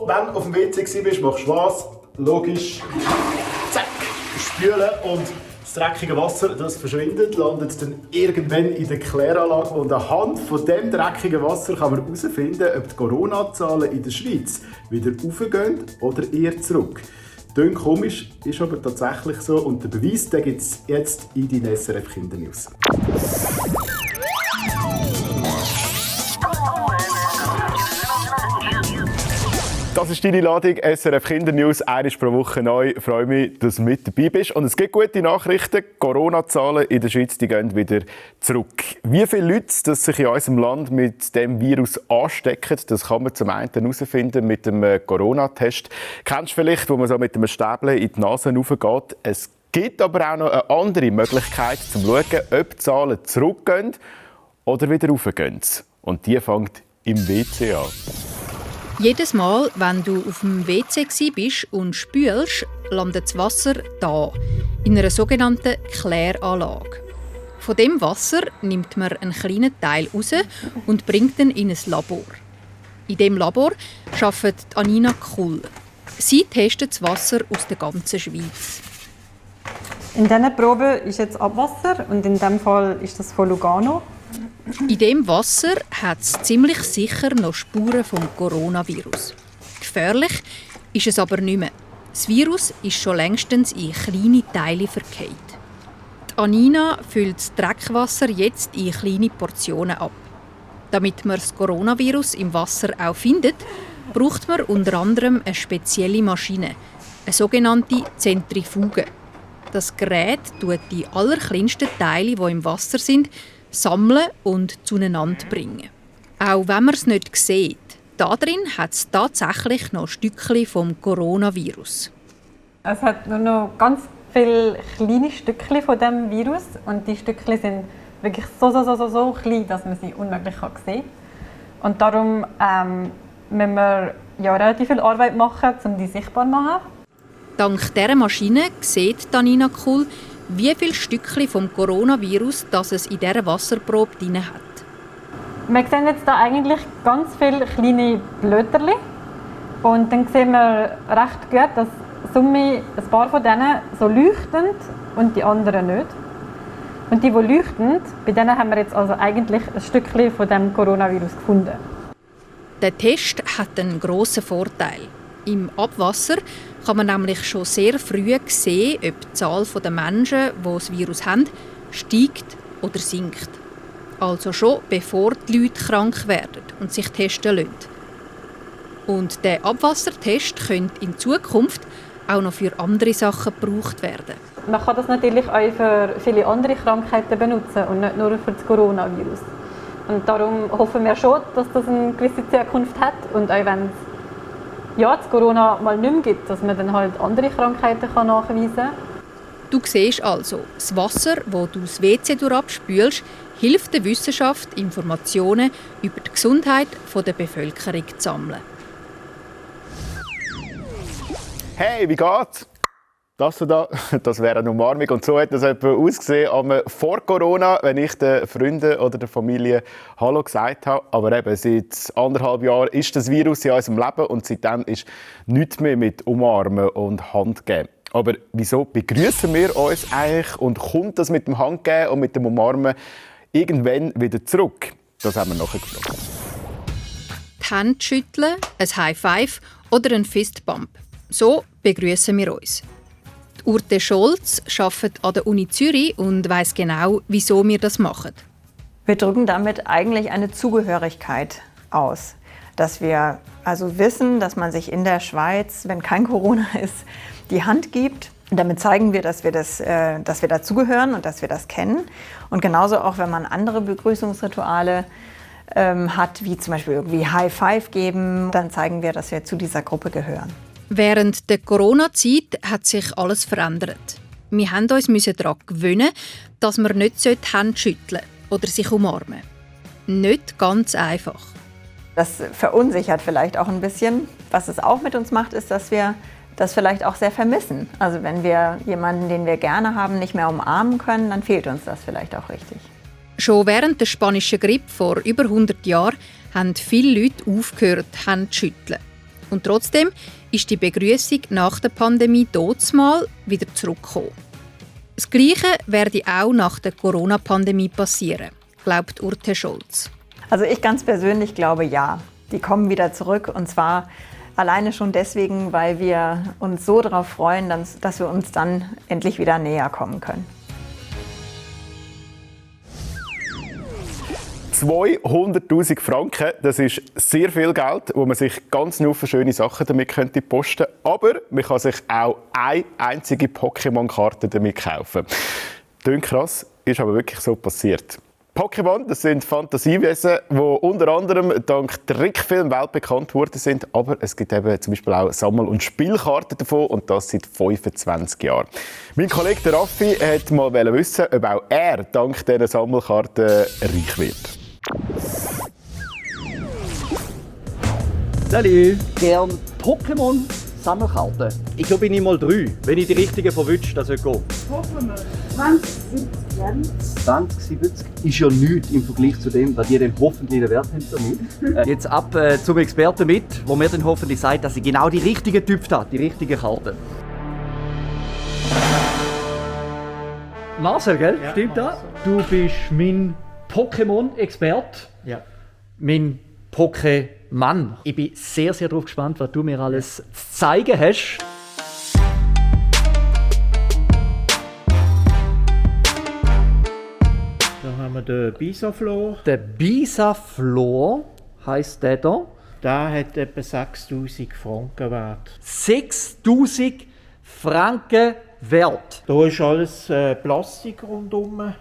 Wenn du auf dem WC bist, machst du was? Logisch. Zack, spülen und das dreckige Wasser, das verschwindet, landet dann irgendwann in der Kläranlage. Und anhand von diesem dreckigen Wasser kann man herausfinden, ob die Corona-Zahlen in der Schweiz wieder raufgehen oder eher zurück. Klingt komisch, ist aber tatsächlich so. Und den Beweis gibt es jetzt in deinen SRF Kindernews. Das ist deine Ladung SRF Kindernews, einmal pro Woche neu. Ich freue mich, dass du mit dabei bist. Und es gibt gute Nachrichten. Die Corona-Zahlen in der Schweiz gehen wieder zurück. Wie viele Leute das sich in unserem Land mit dem Virus anstecken, das kann man zum einen herausfinden mit dem Corona-Test. Kennst du vielleicht, wo man so mit einem Stäbchen in die Nase raufgeht? Es gibt aber auch noch eine andere Möglichkeit, um zu schauen, ob die Zahlen zurückgehen oder wieder raufgehen. Und die fängt im WC an. Jedes Mal, wenn du auf dem WC bist und spülst, landet das Wasser da, in einer sogenannten Kläranlage. Von dem Wasser nimmt man einen kleinen Teil raus und bringt ihn in ein Labor. In diesem Labor arbeitet Anina Kull. Sie testet das Wasser aus der ganzen Schweiz. In dieser Probe ist jetzt Abwasser und in diesem Fall ist das von Lugano. In diesem Wasser hat es ziemlich sicher noch Spuren vom Coronavirus. Gefährlich ist es aber nicht mehr. Das Virus ist schon längstens in kleine Teile verkehrt. Die Anina füllt das Dreckwasser jetzt in kleine Portionen ab. Damit man das Coronavirus im Wasser auch findet, braucht man unter anderem eine spezielle Maschine, eine sogenannte Zentrifuge. Das Gerät tut die allerkleinsten Teile, die im Wasser sind, sammeln und zueinander bringen. Auch wenn man es nicht sieht, da drin hat es tatsächlich noch Stückchen vom Coronavirus. Es hat nur noch ganz viele kleine Stückchen von diesem Virus und die Stückchen sind wirklich so klein, dass man sie unmöglich sehen kann. Und darum müssen wir relativ viel Arbeit machen, um die sichtbar zu machen. Dank dieser Maschine sieht Anina Kull, wie viele Stückchen vom Coronavirus das es in dieser Wasserprobe drin hat. Wir sehen jetzt hier eigentlich ganz viele kleine Blöterchen. Und dann sehen wir recht gut, dass ein paar von denen so leuchten und die anderen nicht. Und die leuchten, bei denen haben wir jetzt also eigentlich ein Stückchen von dem Coronavirus gefunden. Der Test hat einen grossen Vorteil. Im Abwasser kann man nämlich schon sehr früh sehen, ob die Zahl der Menschen, die das Virus haben, steigt oder sinkt. Also schon bevor die Leute krank werden und sich testen lassen. Und der Abwassertest könnte in Zukunft auch noch für andere Sachen gebraucht werden. Man kann das natürlich auch für viele andere Krankheiten benutzen und nicht nur für das Coronavirus. Und darum hoffen wir schon, dass das eine gewisse Zukunft hat und auch wenn das Corona mal nicht mehr gibt, dass man dann halt andere Krankheiten nachweisen kann. Du siehst also, das Wasser, das du das WC abspülst, hilft der Wissenschaft, Informationen über die Gesundheit der Bevölkerung zu sammeln. Hey, wie geht's? Das wäre eine Umarmung. Und so hat das etwa ausgesehen vor Corona, wenn ich den Freunden oder der Familie Hallo gesagt habe. Aber eben, seit 1,5 Jahren ist das Virus in unserem Leben und seitdem ist nichts mehr mit Umarmen und Handgeben. Aber wieso begrüßen wir uns eigentlich und kommt das mit dem Handgeben und mit dem Umarmen irgendwann wieder zurück? Das haben wir nachher gefragt. Die Hände schütteln, ein High Five oder ein Fistbump. So begrüßen wir uns. Urte Scholz arbeitet an der Uni Zürich und weiss genau, wieso wir das machen. Wir drücken damit eigentlich eine Zugehörigkeit aus. Dass wir also wissen, dass man sich in der Schweiz, wenn kein Corona ist, die Hand gibt. Und damit zeigen wir, dass wir dazugehören und dass wir das kennen. Und genauso auch, wenn man andere Begrüßungsrituale hat, wie zum Beispiel irgendwie High Five geben, dann zeigen wir, dass wir zu dieser Gruppe gehören. Während der Corona-Zeit hat sich alles verändert. Wir mussten uns daran gewöhnen, dass wir nicht die Hände schütteln oder sich umarmen. Nicht ganz einfach. Das verunsichert vielleicht auch ein bisschen. Was es auch mit uns macht, ist, dass wir das vielleicht auch sehr vermissen. Also wenn wir jemanden, den wir gerne haben, nicht mehr umarmen können, dann fehlt uns das vielleicht auch richtig. Schon während der spanischen Grippe vor über 100 Jahren haben viele Leute aufgehört, Hände zu schütteln. Und trotzdem ist die Begrüßung nach der Pandemie mal wieder zurückgekommen. Das Gleiche werde auch nach der Corona-Pandemie passieren, glaubt Urte Scholz. Also ich ganz persönlich glaube ja, die kommen wieder zurück und zwar alleine schon deswegen, weil wir uns so darauf freuen, dass wir uns dann endlich wieder näher kommen können. 200'000 Franken, das ist sehr viel Geld, wo man sich ganz viele schöne Sachen damit posten könnte. Aber man kann sich auch eine einzige Pokémon-Karte damit kaufen. Klingt krass, ist aber wirklich so passiert. Pokémon, das sind Fantasiewesen, die unter anderem dank Trickfilm weltbekannt worden sind. Aber es gibt eben zum Beispiel auch Sammel- und Spielkarten davon und das seit 25 Jahren. Mein Kollege der Raffi wollte mal wissen, ob auch er dank dieser Sammelkarten reich wird. Salut! Gern Pokémon-Sammelkarten. Ich glaube, ich nehme mal 3. Wenn ich die richtigen verwünsche, das wird gehen. Hoffen wir. 2070. 2070 ist ja nichts im Vergleich zu dem, was ihr dann hoffentlich den Wert habt damit. Jetzt ab zum Experten mit, wo mir dann hoffentlich sagt, dass ich genau die richtigen Typ habe, die richtigen Karten. Marcel, gell? Ja, stimmt das? Du bist mein Pokémon-Experte. Ja. Mein Pokémon. Ich bin sehr, sehr darauf gespannt, was du mir alles zu zeigen hast. Da haben wir den Bisaflor. Der Bisaflor heisst der hier. Der hat etwa 6'000 Franken wert. 6'000 Franken wert. Da ist alles Plastik rundum,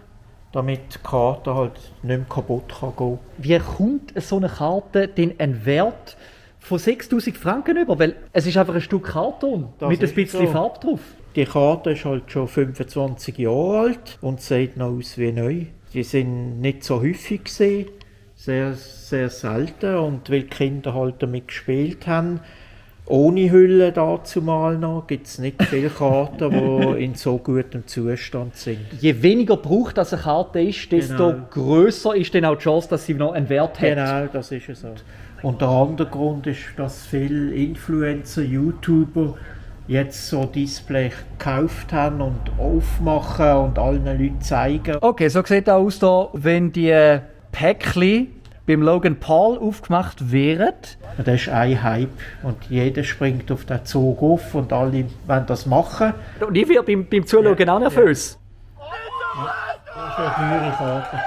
damit die Karte halt nicht mehr kaputt gehen kann. Wie kommt so eine Karte denn einen Wert von 6'000 Franken über? Weil es ist einfach ein Stück Karton mit ein bisschen so. Farbe drauf. Die Karte ist halt schon 25 Jahre alt und sieht noch aus wie neu. Die sind nicht so häufig gesehen, sehr, sehr selten. Und weil die Kinder halt damit gespielt haben, ohne Hülle dazumal noch, gibt es nicht viele Karten, die in so gutem Zustand sind. Je weniger braucht das eine Karte ist, desto grösser ist dann auch die Chance, dass sie noch einen Wert hat. Genau, das ist es so. Und der andere Grund ist, dass viele Influencer, YouTuber jetzt so Display gekauft haben und aufmachen und allen Leuten zeigen. Okay, so sieht es aus, da, wenn die Päckchen beim Logan Paul aufgemacht wären. Das ist ein Hype und jeder springt auf den Zug auf und alle wollen das machen. Und ich werde beim Zuschauen auch nervös. Ja. Das ist eine teure Karte.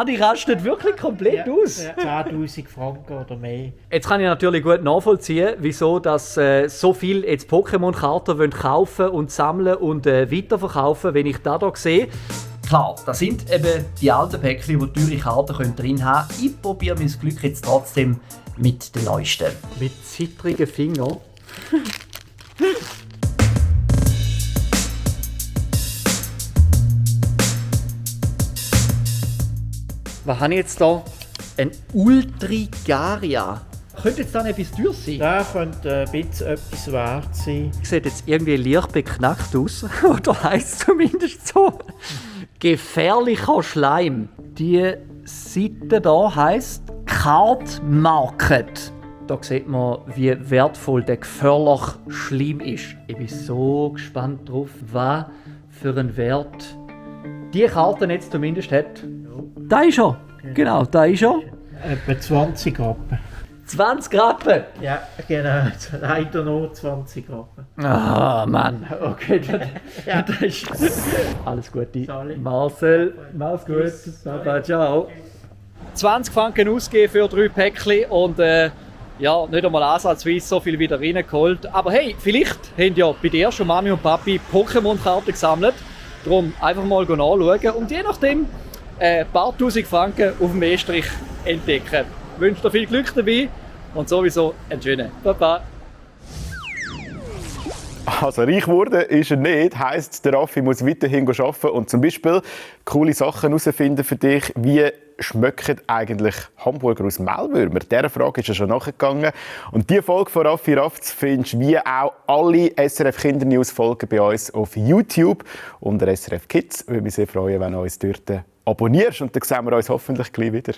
Die rastet wirklich komplett aus. 10'000 Franken oder mehr. Jetzt kann ich natürlich gut nachvollziehen, wieso dass, so viele jetzt Pokémon-Karten kaufen und sammeln und weiterverkaufen, wenn ich das hier sehe. Klar, das sind eben die alten Päckchen, die teure Karten drin haben. Ich probiere mein Glück jetzt trotzdem mit den neuesten. Mit zittrigen Fingern. Was habe ich jetzt hier? Ein Ultrigaria. Könnte jetzt dann etwas teuer sein? Das könnte ein bisschen etwas wert sein. Sieht jetzt irgendwie leicht beknackt aus. Oder heisst zumindest so. Gefährlicher Schleim. Die Seite hier heisst Card Market. Da sieht man, wie wertvoll der gefährliche Schleim ist. Ich bin so gespannt drauf, was für einen Wert die Karte jetzt zumindest hat. Da ist er. Genau, da ist er. Etwa 20 Rappen. 20 Rappen? Ja, genau. Leider nur 20 Rappen. Ah, Mann. Okay, das ist... Alles Gute. Sorry. Marcel, mach's gut. Baba, ciao. 20 Franken ausgeben für 3 Päckchen und ja, nicht einmal ansatzweise so viel wieder reingeholt. Aber hey, vielleicht haben ja bei dir schon Mami und Papi Pokémon-Karten gesammelt. Darum einfach mal nachschauen und je nachdem ein paar tausend Franken auf dem Estrich entdecken. Ich wünsche dir viel Glück dabei und sowieso einen schönen. Baba. Also reich geworden ist er nicht, heisst, der Raffi muss weiterhin arbeiten und zum Beispiel coole Sachen herausfinden für dich, wie schmecken eigentlich Hamburger aus Mehlwürmer? Dieser Frage ist er schon nachgegangen. Und diese Folge von Raffi Rafts findest du wie auch alle SRF Kindernews-Folgen bei uns auf YouTube unter SRF Kids. Ich würde mich sehr freuen, wenn du uns dort abonnierst und dann sehen wir uns hoffentlich gleich wieder.